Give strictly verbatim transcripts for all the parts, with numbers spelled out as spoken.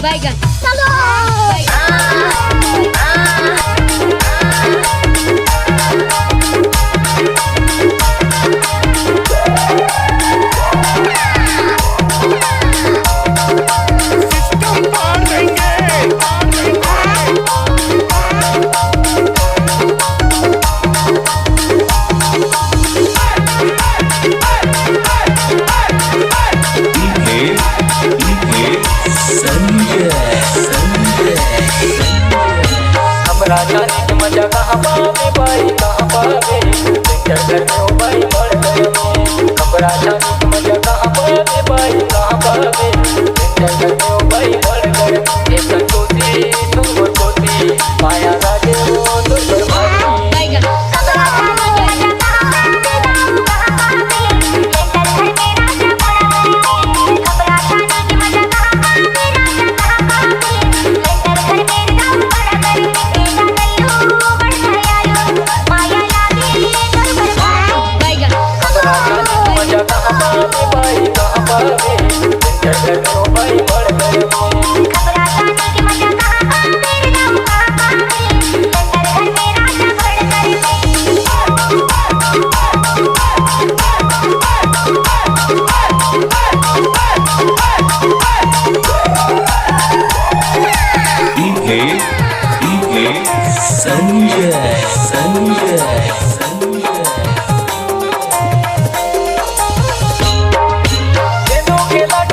बैगन। हमरा जाने के मजा कहाँ पावे भाई, कहाँ पावे? सेंटर घर में हो भाई, बड़ घर में। हमरा जाने के मजा कहाँ पावे भाई, कहाँ पावे? सेंटर घर में हो भाई, बड़ घर में। ए संतोषी, तुम कोसी, माया राजे हो, दुर्गा भाई। संजय, संजय, संजय। संजय,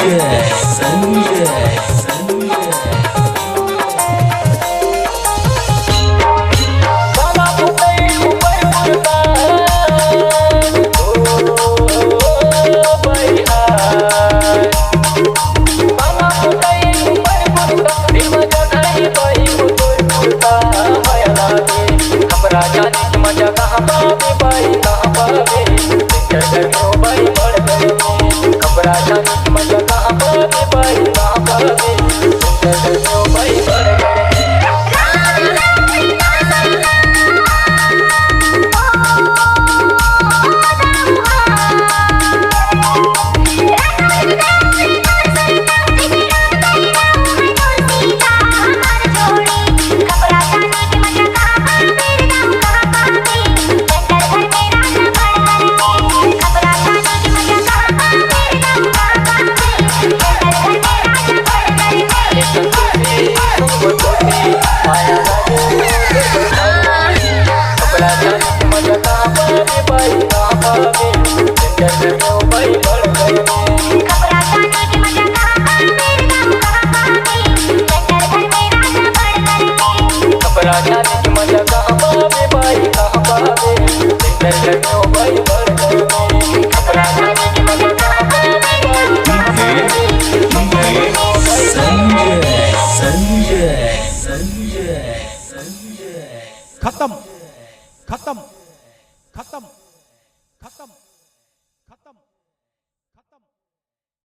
संजय, संजय। संजय, संजय, संजय, संजय। खत्म, खत्म, खत्म, खत्म।